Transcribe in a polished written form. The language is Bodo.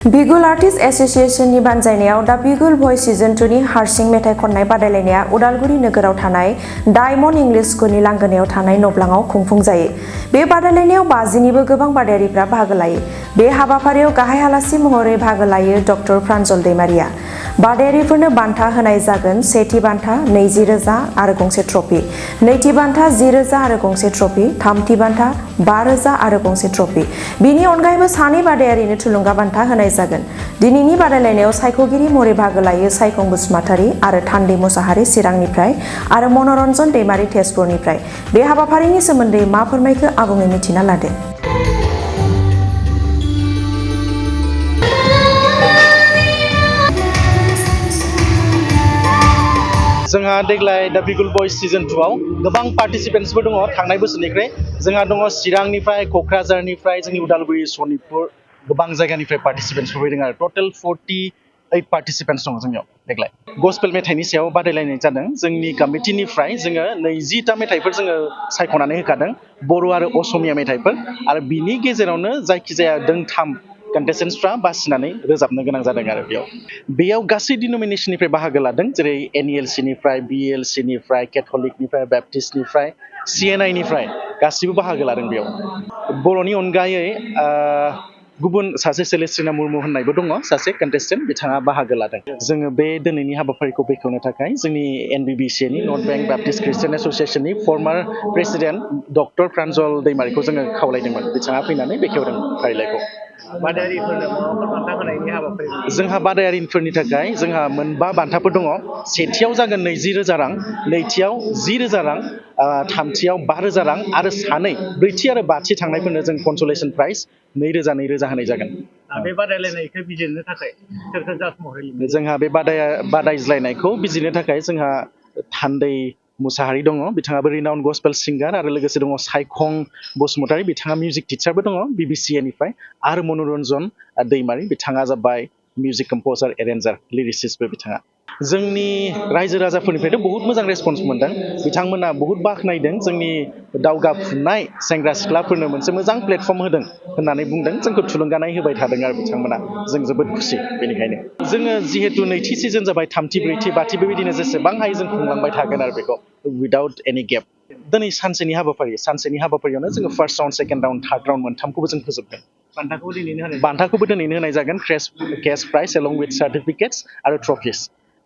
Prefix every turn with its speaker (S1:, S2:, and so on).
S1: बिगुल आर्टिस्ट एसोसिएशननि बानजायनायाव दा बिगुल भइस सिजन 2 नि हारसिं मेथाइ खननाय बादायलायनाया उदालगुरि नोगोराव थानाय डायमन्ड इंलिश स्कुलनि लांगोनायाव थानाय नब्लाङाव खुंफुंजायो। बे बादायलायनायाव 50 निबो गोबां बादायारिफ्रा बाहागो लायो। बे हाबाफारियाव गाहाय आलासि महरै बाहागो लायो डक्टर प्रान्जल दैमारिया। बादायारिफोरनो बान्था होनाय जागोन सेथि बान्था 20,000 आरो गंसे ट्रफी, नैथि बान्था 10,000 आरो गंसे ट्रफी, थामथि बान्था 5,000 आरो गंसे ट्रफी। बिनि अनगायैबो सानै बादायारिनो थुलुंगा बान्था होनाय जागोन। दिनैनि बादायलायनायाव सायख'गिरि महरै बाहागो लायो सायखं बसुमतारी आरो थान्दै मुसाहारि चिरांनिफ्राय आरो मनरन्जन दैमारि तेजपुरनिफ्राय। बे हाबाफारिनि सोमोन्दै मा फोरमायखो आबुङै मिथिना लादो।
S2: जोंहा देग्लाय दा बिगुल भइस सिजन 2 आव गोबां पार्टिसिपेन्ट्सबो दङ थांनाय बोसोरनिफ्राय। जोंहा दङ चिरांनिफ्राय, क'क्राझारनिफ्राय, जोंनि उदालगुरि, सनितपुर गोबां जायगानिफ्राय पार्टिसिपेन्ट्सफोर फैदों आरो टटेल 48 पार्टिसिपेन्ट्स दङ जोंनियाव देग्लाय। गस्पेल मेथाइनि सायाव बादायलायनाय जादों। जोंनि कमिटिनिफ्राय जोङो 20टा मेथाइफोर जोङो सायख'नानै होखादों, बर' आरो असमिया मेथाइफोर, आरो बिनि गेजेरावनो जायखिजाया दोंथाम कन्टेस्टेन्ट्सफ्रा बासिनानै रोजाबनो गोनां जादों आरो बेयाव गासै डिनोमिनेसननिफ्राय बाहागो लादों, जेरै NELC-निफ्राय, BLC-निफ्राय, केथलिकनिफ्राय, बेप्टिस्टनिफ्राय, CNI-निफ्राय गासिबो बाहागो लादों बेयाव। बर'नि अनगायै गुबुन सासे सेलेस्टिना मुर्मु होननायबो दङ, सासे कन्टेस्टेन्ट, बिथाङा बाहागो लादों। जोङो बे दिनैनि हाबाफारिखौ बेखेवनो थाखाय जोंनि NBBCA-नि नर्थ बेंक बाप्टिस्ट क्रिस्टियान एस'सिएशननि फर्मार प्रेसिडेन्ट डक्टर प्रान्जल दैमारिखौ जोङो खावलायदोंमोन। बिथाङा फैनानै बेखेवदों फारिलाइखौ।
S3: बादायारिफोरनो माबाफोर बान्था होनायनि हाबाफारि?
S2: जोंहा बादायारिफोरनि थाखाय जोंहा 4 बान्थाफोर दङ। सेथियाव जागोन 20,000 रां, नैथियाव 10,000 रां, थामथियाव 5,000 रां, आरो ब्रैथि आरो बाथि थांनायफोरनो जों कनसलेसन प्राइज 2,000 होनाय जागोन।
S3: बे बादायलायनायखौ बिजिरनो थाखाय सोरखौ जाज महरै लिंदों?
S2: जोंहा बे बादायज्लायनायखौ बिजिरनो थाखाय जोंहा थान्दै मुसाहारि दङ, बिथाङाबो रिनाउन्ड गस्पेल सिंगार, आरो लोगोसे दङ सायखं बसुमतारी, बिथाङा मिउजिक टिचारबो दङ BBCA-निफ्राय, आरो मनरन्जन दैमारि, बिथाङा जाबाय मिउजिक कम्पजार, एरेन्जार, लिरिसिस्टबो बिथाङा। जोंनि रायजो राजाफोरनिफ्रायथ' बहुत मोजां रेसपन्स मोनदों। बिथांमोना बहुत बाख्नायदों, जोंनि दावगाफुनाय सेंग्रा सिख्लाफोरनो मोनसे मोजां प्लेटफर्म होदों होननानै बुंदों। जोंखौ थुलुंगानाय होबाय थादों आरो बिथांमोना। जों जोबोद खुसि बेनिखायनो। जोङो जिहेतु नैथि सिजन जाबाय, थामथि, ब्रैथि, बाथि बेबायदिनो जेसेबां हायो जों खुंलांबाय थागोन आरो बेखौ उइदाउट एनि गेप। दिनै सानसेनि हाबाफारियावनो जोङो first round, second round, third round मोनथामखौबो जों फोजोबगोन।
S3: बान्थाखौबो दिनैनो होनाय
S2: बान्थाखौबो दिनैनो होनाय जागोन, cash prize along with certificates आरो ट्रफिस।